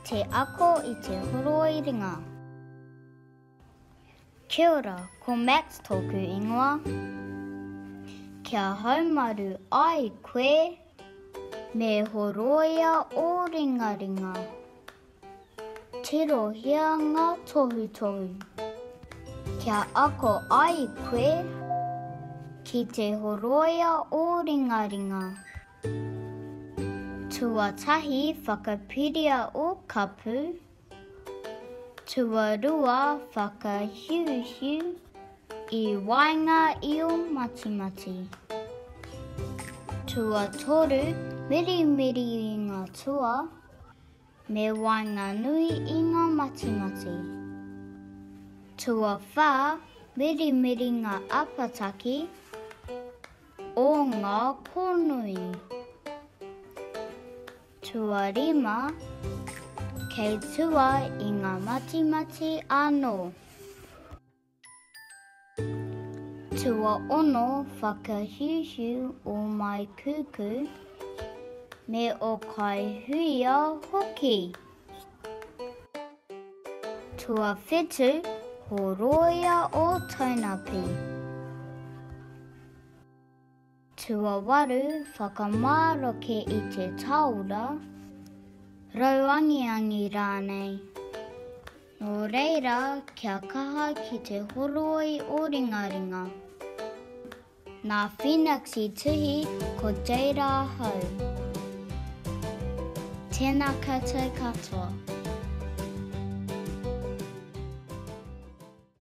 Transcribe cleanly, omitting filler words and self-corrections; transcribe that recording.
Te ako i te horoi ringa. Kia ora, ko Max tōku ingoa. Kia haumaru ai koe, me horoia ō ringaringa. Tirohia ngā tohutohu. Kia ako ai koe ki te horoia ō ringaringa. Tuatahi whakapiria ō kapu, tuarua whakahiuhiu i waenga i ō matimati, tuatoru mirimiri i ngā tua me waenganui i ngā matimati, tuawhā mirimiri ngā apataki, O ngā kōnui. Tuarima, kei tua i ngā matimati anō. Tuaono, whakahiuhiu o Maikuku me o Kaihuia hoki. Tuawhitu, horoia o Taunapi. Tuawaru, whakamaroke i te taora, rauangiangi rānei. Nō reira, kia kaha ki te horoi o ringaringa. Nā Phoenix i tuhi ko Jada ahau. Tēnā koutou katoa.